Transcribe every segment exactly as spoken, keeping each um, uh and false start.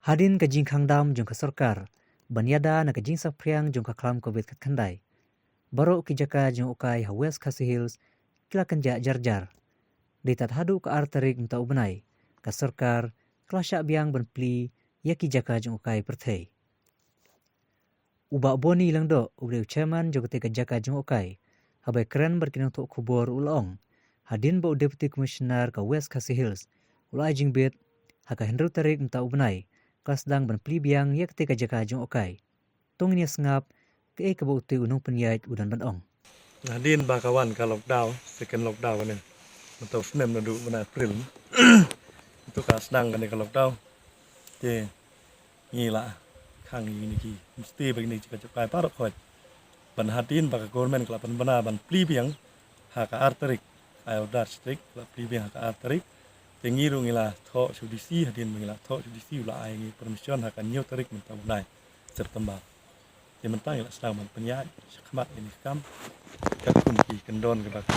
Hadien ka jingkhang dam jong ka sorkar ban ïada na ka jingsaphriang jong ka khlam covid khatkhyndai, baroh ki jaka jngohkai ha West Khasi Hills ki la kynjah jar jar. Dei tad haduh ka ar tarik mynta u bnai, ka sorkar ka la shah biang ban plie ïa ki jaka jngohkai pyrthei. U Bah Boni Lyngdoh, u dei u chairman jong katei ka jaka jngohkai, haba kren bad ki nongthoh khubor u la ong, hadien ba u Deputy Commissioner ka West Khasi Hills u la ai jingbit, ha ka hynriew tarik mynta u bnai ka la sdang ban plie biang ïa katei ka jaka jngohkai. To ngin ïa sngap kaei kaba utei u nongpynïaid u don ban ong. Hadien ba ka wan ka lockdown, second lockdown ne, mynta u snem naduh bnai April, mynta ka sdang kane ka lockdown. Te ngi la khang ïa kine ki mesti ba kine ki jaka jngohkai baroh khoit. Ban hadien ba ka government ka la pynbna ban plie biang ha ka ar tarik, ai order strict, ka la plie biang ha ka ar tarik. Te ngi ruh ngi la thoh sha u D C, hadien ba ngi la thoh sha u D C u la ai ngi permission ha ka hynñiew tarik mynta u bnai September. Te mynta ngi la sdang ban pynïaid shakhmat ïa kane ka kam katkum ki kyndon kiba ka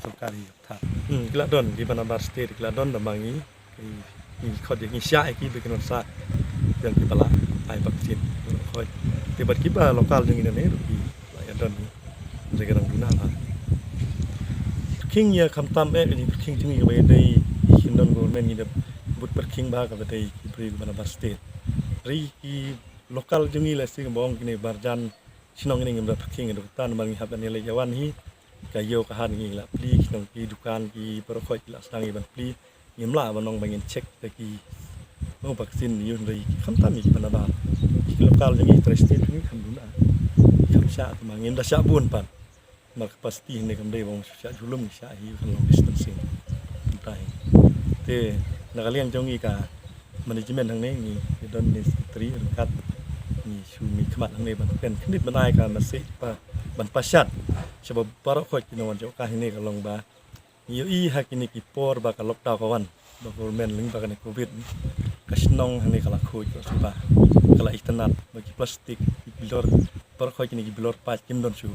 sorkar hi. Tha. Hmm, ki la don, kiba na bar state ki la don, da ma ngi, ki, ngi khot ïa ngi shah ïa ki ba kin wan sah ïa kiba la ai vaccine. Khot. Te bad kiba local jong ngi ne ruh ki la ïa don. Ngi da ka dang duna ba pyrkhing ïa khamtam eh, ngi pyrkhing jong ngi kaba ïadei ki kyndon government, ngi da bud pyrkhing ba kaba dei ki briew kiba na bar state. Ri ki local jong ngi la sing bong kine barjan shnong kine ngim da pyrkhing ïa doktor namar ngi hap ban ïaleit ïawan hi. Ka ïew ka hat ngi la plie ki shnong ki dukan ki baroh khoit ki la sdang ïa ban plie. Ngim lah ban ong ba ngin check da ki, oh, vaccine ïa u hynrei khamtam ïa kiba na bar. Ki local jong ngi trai state ngi kham duna. Kham shah te ma ngim da shah bun pat. Namar capacity hangne kam dei ba ngin shah jhurlum, ngi shah hi kan long distancing. Kumta hi. Te na ka liang jong ngi ka management hangne ngi don ne secretary ryngkat ngi shu mih khmat hangne ban kren khyndiat ban ai ka message ba ban pashat sha ba baroh khoit ki nongwan jngohkai hangne ka long ba ngi ïohi ha kine ki por ba ka lockdown ka wan, ba government lyngba kane covid, ka shnong hangne ka la khuid, ka la sngewbha, ka la itynnad, ba ki plastik, ki bilor, baroh khoit kine ki bilor paid kim don shuh.